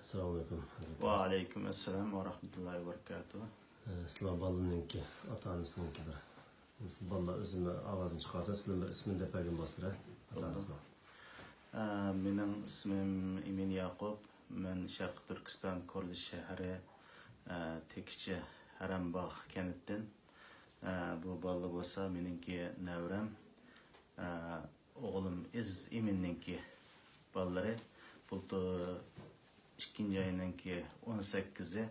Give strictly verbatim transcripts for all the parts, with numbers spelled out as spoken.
ئەسسالامۇئەلەيكۇم. ۋەئەلەيكۇم ئەسسالام ۋە رەھمەتۇللاھى ۋە بەرىكاتۇھ. ئە، سىلەر بالىنىڭكى، ئاتا-ئانىسىنىڭكى بىر، مەسىلەن، بالىلار ئۆزىمۇ ئاۋازىنى چىقارسا، سىلەر بىر ئىسمىنى دەپ بەرگەن بولسىلەر، ئاتا-ئانىسىنىڭ. ئە، مېنىڭ ئىسمىم ئىمىن ياقۇپ. مەن شەرقىي تۈركىستان كورلى شەھىرى، ئە، تېكىچە ھەرەمباغ كەنتتىن. ئە، بۇ بالىلار بولسا مېنىڭكى نەۋرەم. ئە، ئوغلۇم ئەزىز ئىمىننىڭكى بالىلىرى. بۇلتۇر ئىككىنچى ئاينىڭكى ئون سەككىزى،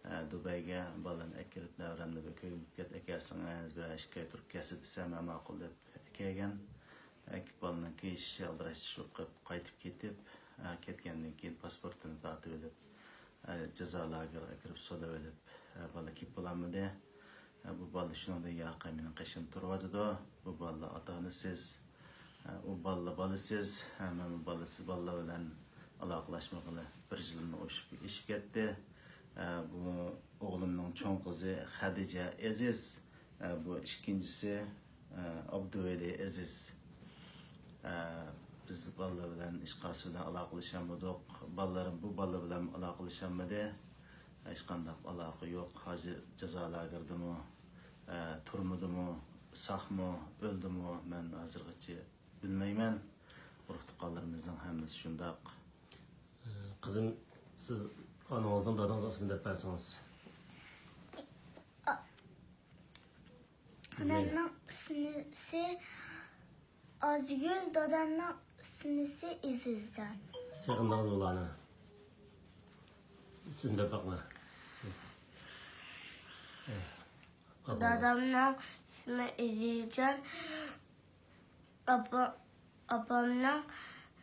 ئە، دۇبەيگە بالىنى ئەكېلىپ، نەۋرەمنى بىر كۆيۈپ كەت، ئەكەلسىڭىز، بىر ئىككى ئاي تۇرۇپ كەتسە دېسەم، ھە، ماقۇل دەپ ئەكەلگەن. ئەكىپ بالىنىڭكى ئىش ئالدىراش چۈشۈپ قېلىپ، قايتىپ كېتىپ، ئە، كەتكەندىن كېيىن پاسپورتىنى تارتىۋېلىپ، ئە، جازا لاگېرىغا كىرىپ سوتلىۋېلىپ، ئە، بالا كېلىپ بولالمىدى. ئە، بۇ بالا شۇنىڭدىن ياقى مېنىڭ قېشىمدا تۇرۇۋاتىدۇ. بۇ بالا ئاتا-ئانىسىز، ئە، ئۇ بالا بالىسىز، ھە، مەن بۇ بالىسىز بالىلار بىلەن ئالاقىلاشمىغىلى بىر يىلنى ئوشۇپ، ئېشىپ كەتتى. ئە، بۇ ئوغلۇمنىڭ چوڭ قىزى خەدىجە ئەزىز، ئە، بۇ ئىككىنچىسى، ئە، ئابدۇۋەلى ئەزىز. ئە، بىز بالىلار بىلەن ھېچقايسى بىلەن ئالاقىلىشالمىدۇق. بالىلىرىم بۇ بالىلار بىلەن ئالاقىلىشالمىدى. ھېچقانداق ئالاقە يوق. ھازىر جازا لاگېرىدىمۇ، ئە، تۈرمىدىمۇ، ساقمۇ، ئۆلدىمۇ، مەن ھازىرغىچە بىلمەيمەن. ئۇرۇق-تۇغقانلىرىمىزنىڭ ھەممىسى شۇنداق. قىزىم، سىز ئانىڭىزنىڭ، دادىڭىزنىڭ ئىسمىنى دەپ بەرسىڭىز. ئانامنىڭ ئىسمىسى ئازگۈل، دادامنىڭ ئىسمىسى ئېزىزجان. سېغىندىڭىزمۇ ئۇلارنى؟ ئىسىمنى دەپ باقما. دادامنىڭ ئىسمى ئېزىزجان. ئاپا-، ئاپامنىڭ،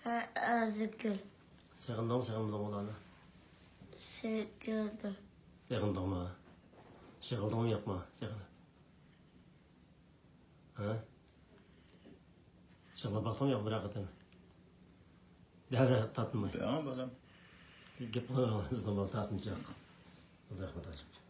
ئە، ئازگۈل. سېغىندىڭمۇ، سېغىنمىدىڭمۇ ئۇلارنى؟ سېغىندىم. سېغىندىڭمۇ؟ يىغلىدىڭمۇ يوقمۇ سېغىنىپ؟ ھە؟ يىغلاپ باقتىڭمۇ يوق بىرەر قېتىم؟ بىرەر تارتىنماي. بىلمەيمەن بالام. گەپ قىلىۋېرىڭلار، بىزنىڭ بالا تارتىنچاق. رەھمەت ئاچىقچە.